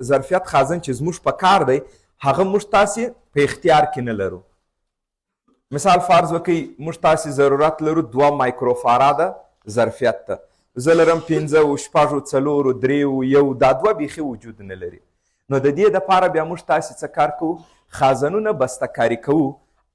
ظرفیت خازن چې زموږ په کار دی هغه موږ تاسې په اختیار کې نه لرو. مثال فرض وکړئ موږ تاسې ضرورت لرو 2 مایکروفاراده ظرفیت ته، زه لرم 5 او 6 4 3 1، دا 2 بیخي وجود نه لري. نو د دې دپاره بیا موږ تاسې څه کار کوو؟ خازنونه بسته کاري کوو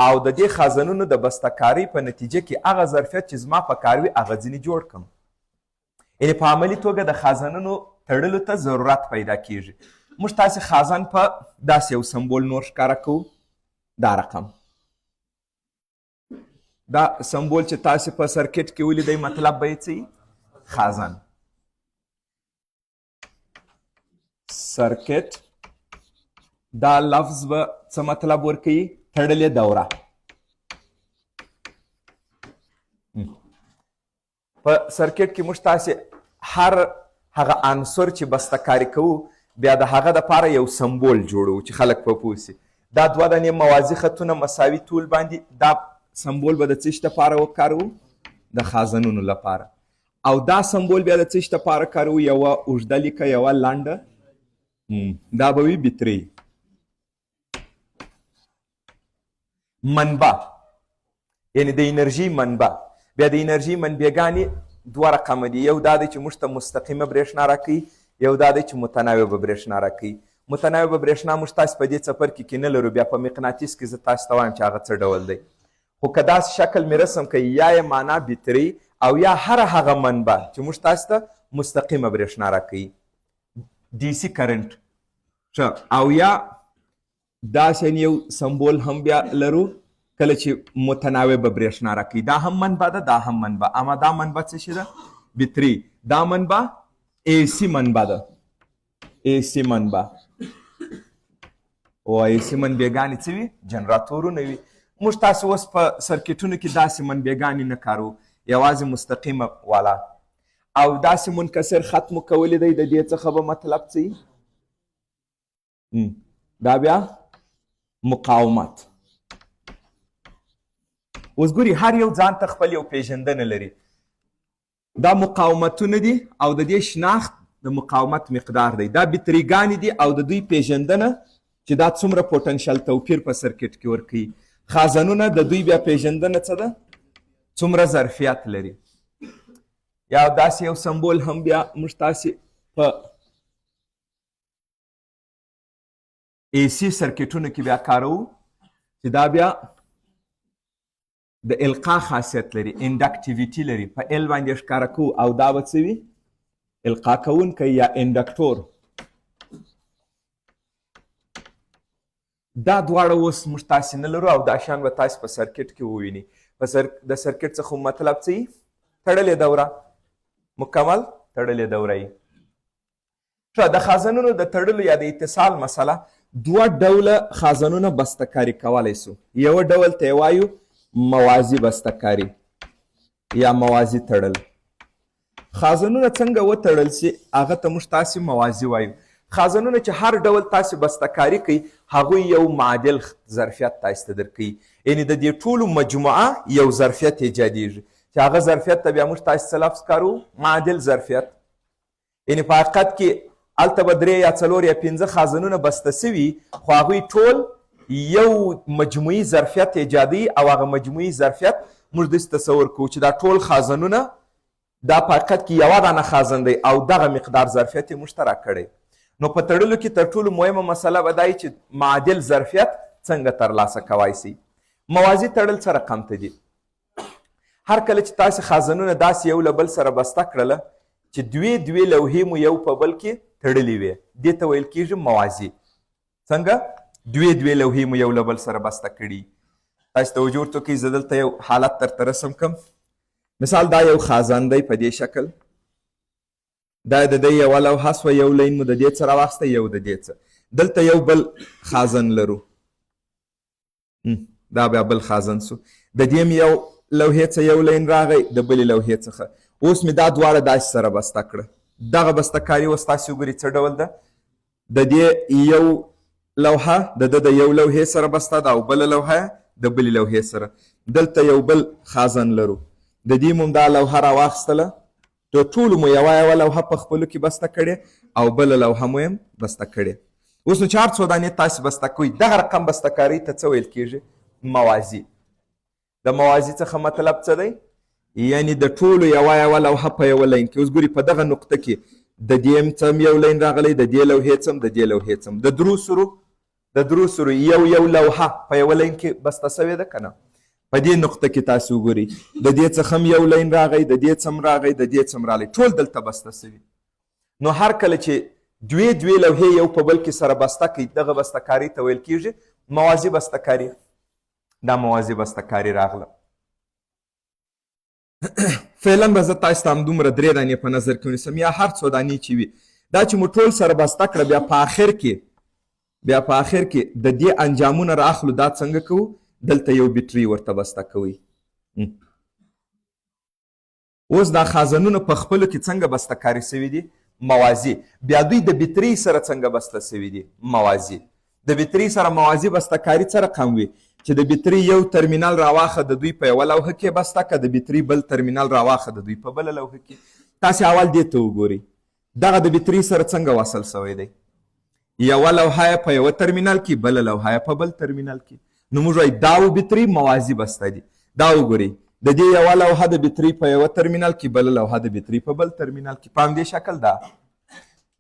او د دې خازنونو د بسته کارۍ په نتیجه کې هغه ظرفیت چې زما په کار وي هغه ځینې جوړ کړم. یعنې په عملي توګه د خازنونو تړلو ته ضرورت پیدا کیږي. موږ تاسې خازن په داسې یو سمبول نور ښکاره کوو، دا رقم، دا سمبول چې تاسې په سرکټ کې ولیدئ مطلب به یې څه وي؟ خازن. سرکټ دا لفظ به څه مطلب ورکوي؟ تړلې دوره. په سرکټ کې موږ تاسې هر هغه عنصر چې بسته کاري کوو بیا د هغه دپاره یو سمبول جوړوو چې خلک په پوه سي. دا دوه دانې موازي خطونه مساوي طول باندې، دا سمبول به د څه شي دپاره وکاروو؟ د خازنونو لپاره. او دا سمبول بیا د څه شي دپاره کاروو؟ یوه اوږده لیکه، یوه لنډه، دا به وي بطرۍ. منبع، یعنی د انرژي منبع. بیا د انرژي منبعګانې دوه رقمه دي، یو دا دی چې موږ ته مستقیمه برېښنا راکوي، یو دا دی چې متناوبه برېښنا راکوي. متناوبه برېښنا موږ تاسې په دې څپرکي کې نه لرو، بیا په مقناطیس کې زه تاسې ته وایم چې هغه څه ډول دی. خو که داسې شکل مې رسم کوي، یا یې معنا بطرۍ او یا هره هغه منبع چې موږ تاسې ته مستقیمه برېښنا راکوي، ډي سي کرنټ، او یا داسې یو سمبول هم بیا لرو کله چې متناوبه برېښنا راکوي، دا هم منبع ده، دا هم منبع، اما دا منبع څه شي ده؟ بطري. دا منبع ای سي منبع ده، ای سي منبع. او ای سي منبعګانې څه وي؟ جنراتورونه وي. موږ تاسو اوس په سرکټونو کې داسې منبعګانې نه کاروو، یوازې مستقیمه والا. او داسې منکسر خط مو کولی دی، د دې څخه به مطلب څه وي؟ دا بیا مقاومت. اوس ګوري هر یو ځان ته خپل یو پیژندنه لري. دا مقاومتونه دي او د دې شناخت د مقاومت مقدار دی. دا بطریګانې دي او د دوی پیژندنه چې دا څومره پوتنشل توپیر په سرکټ کې ورکوي. خازنونه د دوی بیا پیژندنه څه ده؟ څومره ظرفیت لري. یا داسې یو سمبول هم بیا موږ تاسې په ای سي سرکټونو کې بیا کاروو چې دا بیا د القا خاصیت لري، انډکټیویټي لري، په ال باندې ښکاره کوو او دا به څه وي؟ القا کوونکی یا انډکټور. دا دواړه اوس موږ تاسې نه لرو او دا شیان به تاسې په سرکټ کې وویني. د سرکټ څخه مطلب څه وي؟ تړلې دوره، مکمل تړلې دوره یي. ښه، د خازنونو د تړلو یا د اتصال مسله، دوه ډوله خازنونه بسته کاري کولی سو. یو ډول ته وایو موازي بسته کاري یا موازي تړل. خازنونه څنګه وتړل سي هغه ته موږ تاسې موازي وایو. خازنونه چې هر ډول تاسې بسته کاري کوي هغوی یو معادل ظرفیت تاسې ته درکوي، یعنې د دې ټولو مجموعه یو ظرفیت ایجادیږي چې هغه ظرفیت ته بیا موږ تاسې څه لفظ کاروو؟ معادل ظرفیت. یعنې په حقیقت کې هلته به 3 یا 4 یا 5 خازنونه بسته سوي، خو هغوی ټول یو مجموعي ظرفیت ایجادوي او هغه مجموعي ظرفیت موږ داسې تصور کوو چې دا ټول خازنونه دا په حقیقت کې یوه دانه خازن دی او دغه مقدار ظرفیت یې موږ ته راکړی. نو په تړلو کې تر ټولو مهمه مسله به دا وي چې معادل ظرفیت څنګه ترلاسه کوای سي. موازي تړل څه رقم ته دي؟ هر کله چې تاسې خازنونه داسې یو له بل سره بسته کړله چې دوې دوې لوحې مو یو په بل کې تړلې وې، دې ته ویل کېږي موازي. څنګه؟ دوې دوې لوحې مو یو له بل سره بسته کړي. تاسې توجه ورته وکړئ، زه دلته یو حالت درته رسم کړم. مثال دا یو خازن دی په دې شکل، دا د دې یوه لوحه سوه، یو لین مو د دې څه راواخیسته، یو د دې څه. دلته یو بل خازن لرو، دا بیا بل خازن سو، د دې مې یو لوحې څه یو لین راغی، د بلې لوحې څخه. اوس مې دا دواړه داسې سره بسته کړه. دغه بسته کاري اوس تاسې وګورئ څه ډول ده. د دې یو لوحه د ده د یو لوحې سره بسته ده او بله لوحه د بلې لوحې سره. دلته یو بل خازن لرو، د دې مو دا لوحه راواخیستله، د ټولو مو یوه یوه لوحه په خپلو کې بسته کړې او بله لوحه مو هم بسته کړې. اوس نو چې هر څو دانې تاسې بسته کوئ، دغه رقم بسته کارۍ ته څه ویل کېږي؟ موازي. د موازي څخه مطلب څه دی؟ یعنی د ټولو یوه یوه لوحه په یوه لاین کې. اوس ګوري په دغه نقطه کې د دې هم څم یو لاین راغلی، د دې لوحې څم، د دې لوحې څم، د درو سرو یو یو لوحه په یوه لاین کې بسته سوې ده که نه؟ په دې نقطه کې تاسو وګورئ، د دې څخه هم یو لاین راغی، د دې څم راغی، د دې څم راغی، ټول دلته بسته سوي. نو هر کله چې دوې دوې لوحې یو په بل کې سره بسته کوي، دغه بسته کاري ته ویل کیږي موازي بسته کاري. دا موازي بسته کاري راغله. فعلا به زه تاسو ته همدومره درې دانې په نظر کې ونیسم یا هر څو دانې چې وي. دا چې مو ټول سره بسته کړه، بیا په آخر کې د دې انجامونه را اخلو. دا څنګه کوو؟ دلته یو بیټري ورته بسته کوئ. اوس دا خازنونه په خپلو کې څنګه بسته کاري سوي دي؟ موازي. بیا دوی د بیټري سره څنګه بسته سوي دي؟ موازي. د بیټري سره موازي بسته کاري څه رقم وي؟ چې د بیټري یو ترمینل راواخه، د دوی په یوه لوحه کې بسته که، د بیټري بل ترمینل راواخه، د دوی په بله لوحه کې. تاسې اول دې ته وګورئ، دغه د بیټري سره څنګه وصل سوی دی؟ یوه لوحه یې په یوه ترمینل کې، بله لوحه یې په بل ترمینل کې. نو موږ وایو دا او بیټري موازي بسته دي. دا وګورئ، د دې یوه لوحه د بیټري په یوه ترمینل کې، بله لوحه د بیټري په بل ترمینل کې، په همدې شکل. دا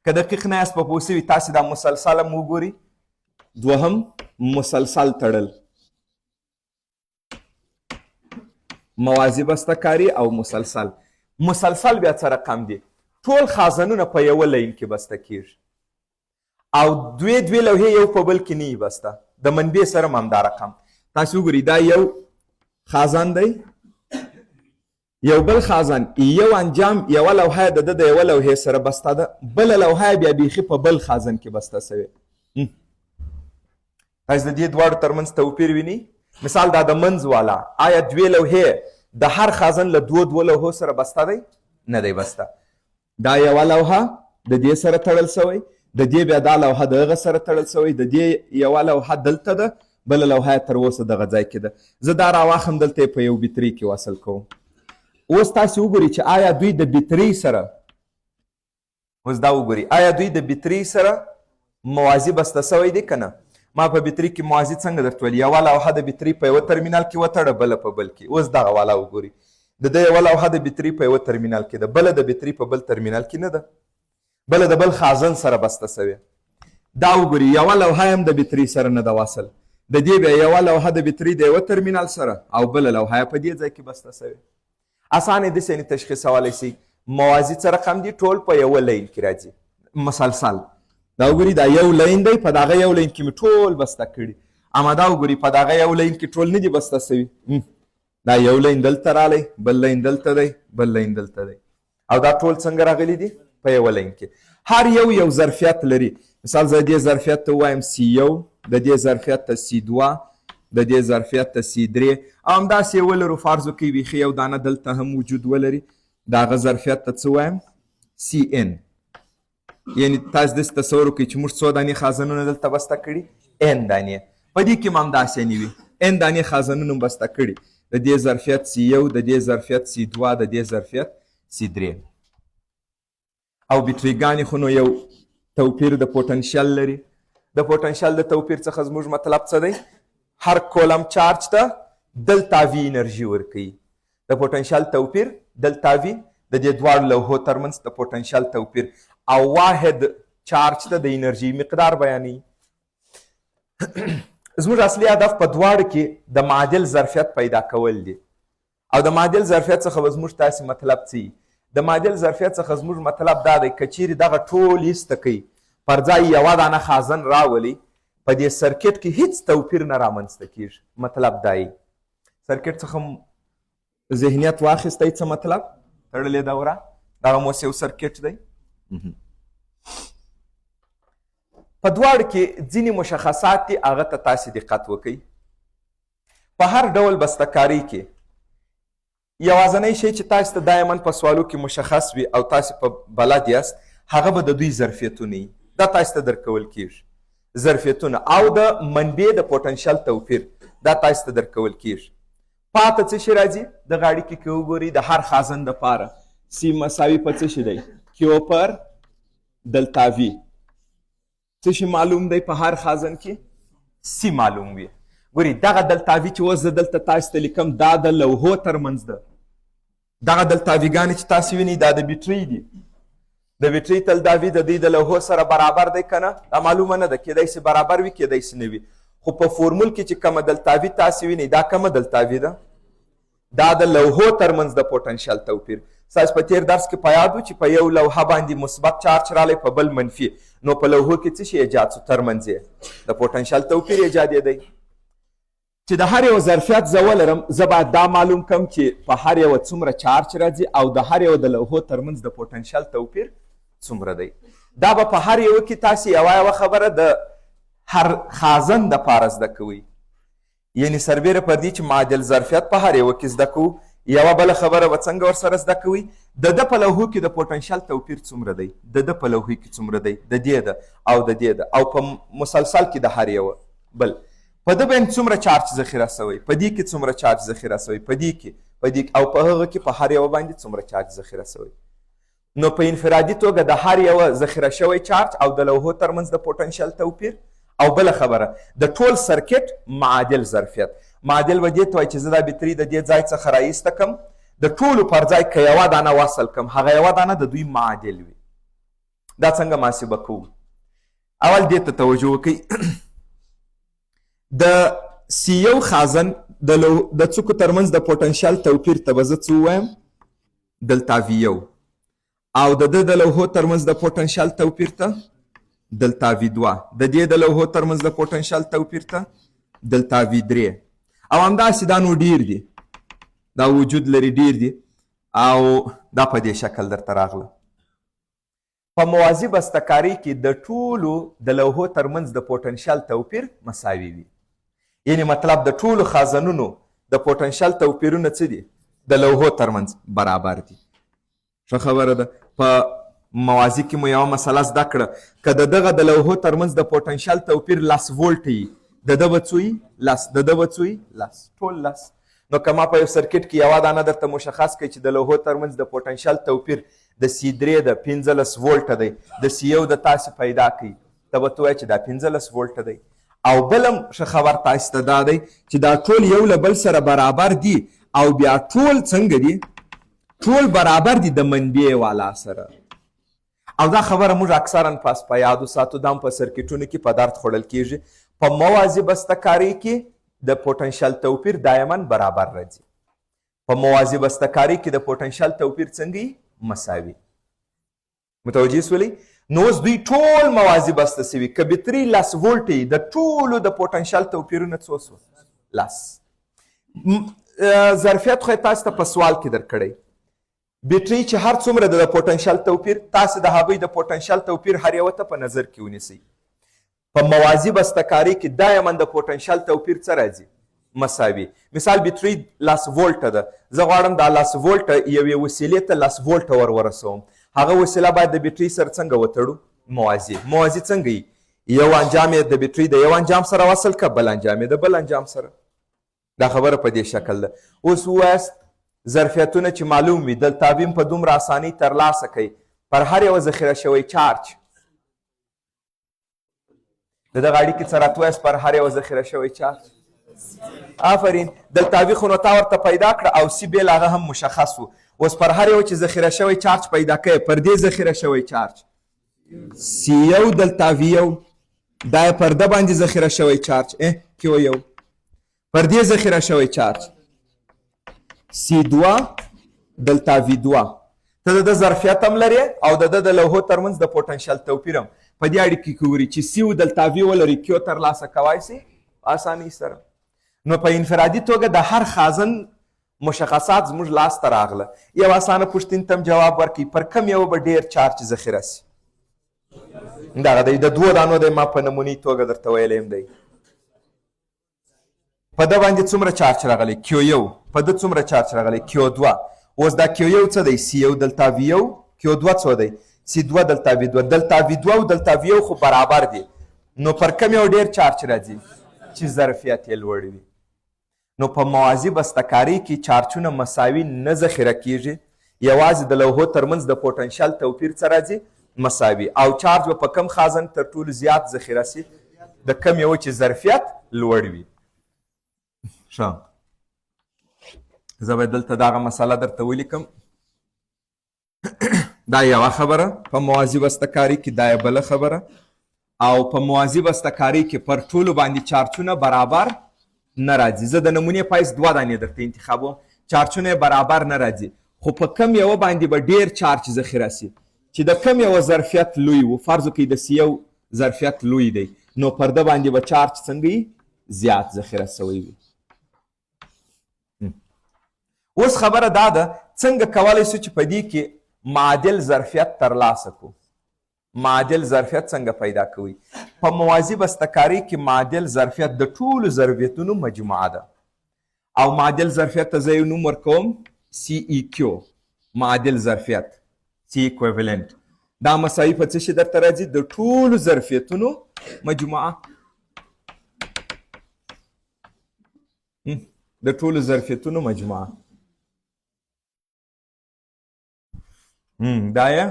که دقیق نه یاست په پوه سوي، تاسې دا مسلسل هم وګورئ. دوهم مسلسل تړل، موازي بسته کاري او مسلسل. مسلسل بیا څه رقم دي؟ ټول خازنونه په یوه لاین کې بسته کیږي او دوې دوې لوحې یو په بل کې نه بسته. د منبع سره هم همدا رقم. تاسو وګورئ، دا یو خازن دی، یو بل خازن، یو انجام، یوه لوحه د ده د یوه لوحې سره بسته ده، بله لوحه بیا بیخي په بل خازن کې بسته سوې. تاسو د دې دواړو ترمنځ توپیر وینئ؟ مثال دا د منځ والا، آیا دوې لوحې د هر خازن له دوو دوو لوحو سره بسته دی؟ نه دی بسته. دا یوه لوحه د دې سره تړل سوی، د دې بیا دا لوحه د هغه سره تړل سوی، د دې یوه لوحه دلته ده، بله لوحه یې تر اوسه دغه ځای کې ده. زه دا راواخم، دلته یې په یو بیتري کې وصل کوم. اوس تاسې وګورئ چې آیا دوی د بیتري سره، اوس دا وګورئ، آیا دوی د بیتري سره موازي بسته سوی دی که نه؟ ما په بیتري کې موازي څنګه درته ویل؟ یوه لوحه د بیتري په یوه ترمینل کې وتړه، بله په بل کې. اوس دغه والا وګورئ، د ده یوه لوحه د بیتري په یوه ترمینل کې ده، بله د بیتري په بل ترمینل کې نه ده، بله د بل خازن سره بسته سوې. دا وګورئ، یوه لوحه هم د بیتري سره نه ده وصل. د دې بیا یوه لوحه د بیتري د یوه ترمینل سره او بله لوحه په دې ځای کې بسته سوې. اسانه داسې یعنې تشخیصولی سئ. موازي څه رقم دي؟ ټول په یوه لاین کې راځي. مسلسل دا وګورئ، دا یو لاین دی، په دغه یو لاین کې مې ټول بسته کړي. اما دا وګورئ، په دغه یو لاین کې ټول نه دي بسته سوي. دا یو لاین دلته رالی، بل لاین دلته دی، بل لاین دلته دی، او دا ټول څنګه راغلي دي؟ په یوه لاین کې. هر یو یو ظرفیت لري. مثال زه دې ظرفیت ته وایم سی یو، د دې ظرفیت ته سی دوه، د دې ظرفیت ته سی درې، او همداسې یې ولرو. فرض وکړئ بیخي یو دانه دلته هم وجود ولري، د هغه ظرفیت ته څه وایم؟ سی ان. یعنی تاسو داسې تصور وکړئ چې موږ څو دانې خازنونه دلته بسته کړي؟ ان دانې. په دې کې هم همداسې نه وي، ان دانې خازنونه بسته کړي، د دې ظرفیت سی یو، د دې ظرفیت سی دوه، د دې ظرفیت سی درې. او بیټریګانې خو نو یو توپیر د پوتنشیل لري. د پوتنشیل د توپیر څخه زموږ مطلب څه دی؟ هر کولم چارج ته دلتا وي انرژي ورکوي. د پوتنشیل توپیر دلتا وي، د دې دواړو لوحو ترمنځ د پوتنشیل توپیر او واحد چارج ته د انرژي مقدار بیانوي. زموږ اصلي هدف په دواړو کې د معادل ظرفیت پیدا کول دي. او د معادل ظرفیت څخه به زموږ تاسې مطلب څه؟ د معادل ظرفیت څخه زموږ مطلب دا دی، که چیرې دغه ټول ایسته کوي، پر ځای یوه دانه خازن راولي، په دې سرکټ کې هیڅ توپیر نه رامنځته کیږي. مطلب دا دی، سرکټ څخه ذهنیت واخیستی، څه مطلب؟ تړلې دوره. دغه مو یو سرکټ دی. په دواړو کې ځینې مشخصات دي، هغه ته تاسې دقت وکړئ. په هر ډول بستهکارۍ کې یوازنی شی چې تاسو ته دایما په سوالو کې مشخص وي او تاسو په بلد یاست، هغه به د دوی ظرفیتونه وي. دا تاسو ته درکول کیږي، ظرفیتونه او د منبع د پوتنشیل توپیر، دا تاسو ته درکول کیږي. پاته څه شی راځي؟ د غاړي کې که وګورئ، د هر خازن د پاره C مساوي په څه شي دی؟ Q پر دلتا V. څه شي معلوم دی په هر خازن کې؟ C معلوم وي. ګوري دغه دلتا V چې اوس زه دلته تاسو ته لیکم، دا د لوحو ترمنځ ده. دغه دلتا V ګانې چې تاسو وینئ دا د بیټرۍ دي. د بیټرۍ دلتا V د دوی د لوحو سره برابر دی که نه؟ دا معلومه نه ده، کیدای سي برابر وي کیدای سي نه وي. خو په فورمول کې چې کومه دلتا V تاسو وینئ دا کومه دلتا V ده؟ دا د لوحو ترمنځ د پوټنشیل توپیر. ستاسو په تېر درس کې په یاد و چې په یو لوحه باندې مثبت چارج راغلی، په بل منفي، نو په لوحو کې څه شی ایجاد سو؟ ترمنځ یې د پوټنشیل توپیر ایجادېدی. چې د هر یو ظرفیت زه ولرم، زه باید دا معلوم کړم چې په هر یوه څومره چارج راځي او د هر یو د لوحو ترمنځ د پوټنشیل توپیر څومره دی. دا به په هر یوه کې تاسې یوه یوه خبره د هر خازن دپاره زده کوئ. یعنی سربېره پر دې چې معادل ظرفیت په هر یوه کې زده کوو، یوه بله خبره به څنګه ورسره زده کوئ؟ د ده په لوحو کې د پوټنشیل توپیر څومره دی، د ده په لوحو کې څومره دی، د دې ده او د دې ده، او په مسلسل کې د هر یوه بل په ده باندې څومره چارج ذخیره سوی، په دې کې څومره چارج ذخیره سوی، په دې کې، په دې کې، او په هغه کې په هر یوه باندې څومره چارج ذخیره سوی. نو په انفرادي توګه د هر یوه ذخیره شوی چارج او د لوحو ترمنځ د پوټنشیل توپیر. او بله خبره د ټول سرکټ معادل ظرفیت. معادل به دې ته وایي چې زه دا بیتري د دې ځای څخه را ایسته کم، د ټولو پر ځای که یوه دانه وصل کم، هغه یوه دانه د دوی معادل وي. دا څنګه محاسبه کوو؟ اول دې ته توجه وکړئ. د C یو خازن د څوکو ترمنځ د پوټنشیل توپیر ته به زه څه ووایم؟ دلتا V یو. او د ده د لوحو ترمنځ د پوټنشیل توپیر ته دلتا V دوه، د دې د لوحو ترمنځ د پوټنشیل توپیر ته دلتا V درې، او همداسې دا نو ډېر دي، دا وجود لري ډېر دي، او دا په دې شکل درته راغله. په موازي بستهکارۍ کې د ټولو د لوحو ترمنځ د پوټنشیل توپیر مساوي وي. یعنی مطلب د ټولو خازنونو د پوټنشیل توپیرونه څه دي؟ د لوحو ترمنځ برابر دي. ښه خبره ده. په موازي کې مو یوه مسله زده کړه، که د دغه د لوحو ترمنځ د پوټنشیل توپیر لس وولټ وي، د ده به څو وي؟ لس. د ده به څو وي؟ لس. ټول لس. نو که ما په یو سرکټ کې یوه دانه درته مشخص کړئ چې د لوحو ترمنځ د پوټنشیل توپیر د C درې د 15 وولټه دی، د C یو د تاسې پیدا کړئ، ته به ته وایې چې دا 15 وولټه دی. او بل هم ښه خبر تاسې ته دا دی چې دا ټول یو له بل سره برابر دي، او بیا ټول څنګه دي؟ ټول برابر دي د منبع والا سره. او دا خبره موږ اکثرا پس په یادو ساتو، دا هم په سرکټونو کې په درد خوړل کېږي. په موازي بستهکارۍ کې د پوټنشیل توپیر دایما برابر راځي. په موازي بستهکارۍ کې د پوټنشیل توپیر څنګه وي؟ مساوي. متوجه سولئ؟ نو اوس دوی ټول موازي بسته سوي. که بیتري لس وولټ وي، د ټولو د پوټنشیل توپیرونه څو سوه؟ لس. ظرفیت خو یې تاسو ته په سوال کې درکړی. بیټري چې هر څومره د پوټنشیل توپیر، تاسو د هغوی د پوټنشیل توپیر هر یوه ته په نظر کې ونیسئ. په موازي بستهکارۍ کې دایما د پوټنشیل توپیر څه راځي؟ مساوي. مثال بیټري لس وولټه ده، زه غواړم دا لس وولټه یوې وسیلې ته لس وولټه ور ورسوم. هغه وسیله باید د بیټري سره څنګه وتړو؟ موازي. موازي څنګه وي؟ یو انجام یې د بیټري د یو انجام سره وصل که، بل انجام یې د بل انجام سره. دا خبره په دې شکل ده. اوس ووایاست ظرفیتونه چې معلوم وي، دلتا V په دومره اسانۍ ترلاسه کوي، پر هر یوه ذخیره شوی چارج د دغه اړیکې څه راته ووایاست؟ پر هر یوه ذخیره شوی چارج. آفرین. دلتا V خو نو تا ورته پیدا کړه، او C بیل هغه هم مشخص و. اوس پر هر یو چې ذخیره شوی چارج پیدا کوي، پر دې ذخیره شوی چارج C یو دلتا V یو، دا پر ده باندې ذخیره شوی چارج Q یو، پر دې ذخیره شوی چارج C دوه دلتا V دوه. ته د ده ظرفیت هم لرې او د ده د لوحو ترمنځ د پوټنشیل توپیر هم په دې اړیکې کې ګوري چې C او دلتا V ولري، Q ترلاسه کوای سي اسانۍ سره. نو په انفرادي توګه د هر خازن مشخصات زموږ لاس ته راغله. یو اسانه پوښتنې ته هم جواب ورکړي، پر کوم یوه به ډېر چارج ذخیره سي؟ دغه دی، د دوو دانو دی، ما په نمونې توګه درته ویلی هم دی. په ده باندې څومره چارج راغلی؟ Q یو. په ده څومره چارج راغلی؟ Q دوه. اوس دا Q یو څه دی؟ C یو دلتا V یو. Q دوه څه دی؟ C دوه دلتا V دوه. دلتا V دوه او دلتا V یو خو برابر دي، نو پر کوم یو ډېر چارج راځي؟ چې ظرفیت یې لوړ وي. نو په موازي بستهکارۍ کې چارجونه مساوي نه ذخیره کیږي، یوازې د لوحو ترمنځ د پوټنشل توپیر څه راځي؟ مساوي. او چارج به په کم خازن تر ټولو زیات ذخیره سي؟ د کم یو چې ظرفیت لوړ وي. ښه، زه به دلته دغه مسله درته ولیکم. دا یوه خبره په موازي بسته کاري کې، دا یې بله خبره. او په موازي بسته کاري کې پر ټولو باندې چارجونه برابر نه راځي. زه د نمونې په حیث دوه دانې درته انتخابوم، چارجونه یې برابر نه راځي، خو په کم یوه باندې به ډېر چارج ذخیره سي چې د کم یوه ظرفیت لوی و. فرض وکړئ د سی یو ظرفیت لوی دی، نو پر ده باندې به چارج څنګه زیات ذخیره سوی وي. اوس خبره دا ده څنګه کولی سو چې په دې کې معادل ظرفیت ترلاسه کړو؟ معادل ظرفیت څنګه پیدا کوي؟ په موازي بسته کاري کې معادل ظرفیت د ټولو ظرفیتونو مجموعه ده، او معادل ظرفیت ته زه یو نوم ورکوم سی ای کیو، معادل ظرفیت سی ایکویولنت. دا مساوي په څه شي درته راځي؟ د ټولو ظرفیتونو مجموعه، د ټولو ظرفیتونو مجموعه. دا یې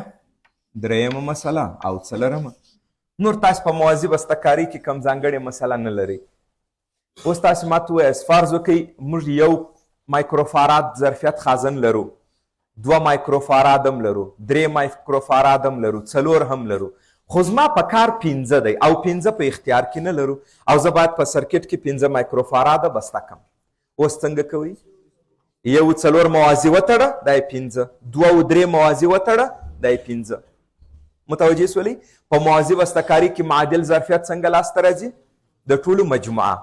درېیمه مسله او څلورمه. نور تاسو په موازي بسته کاري کې کوم ځانګړې مسله نه لرئ. اوس تاسو ماته ووایاست، فرض وکړئ موږ یو مایکروفاراد ظرفیت خازن لرو، دوه مایکروفاراد هم لرو، درې مایکروفاراد هم لرو، څلور هم لرو، خو زما په کار پنځه دی او پنځه په اختیار کې نه لرو، او زه باید په سرکټ کې پنځه مایکروفاراده بسته کړم. اوس څنګه کوئ؟ یو څلور موازي وتړه، دا یې پنځه، دوه او درې موازي وتړه، دا یې پنځه. متوجه سولئ؟ په موازي بسته کاري کې معادل ظرفیت څنګه لاسته راځي؟ د ټولو مجموعه.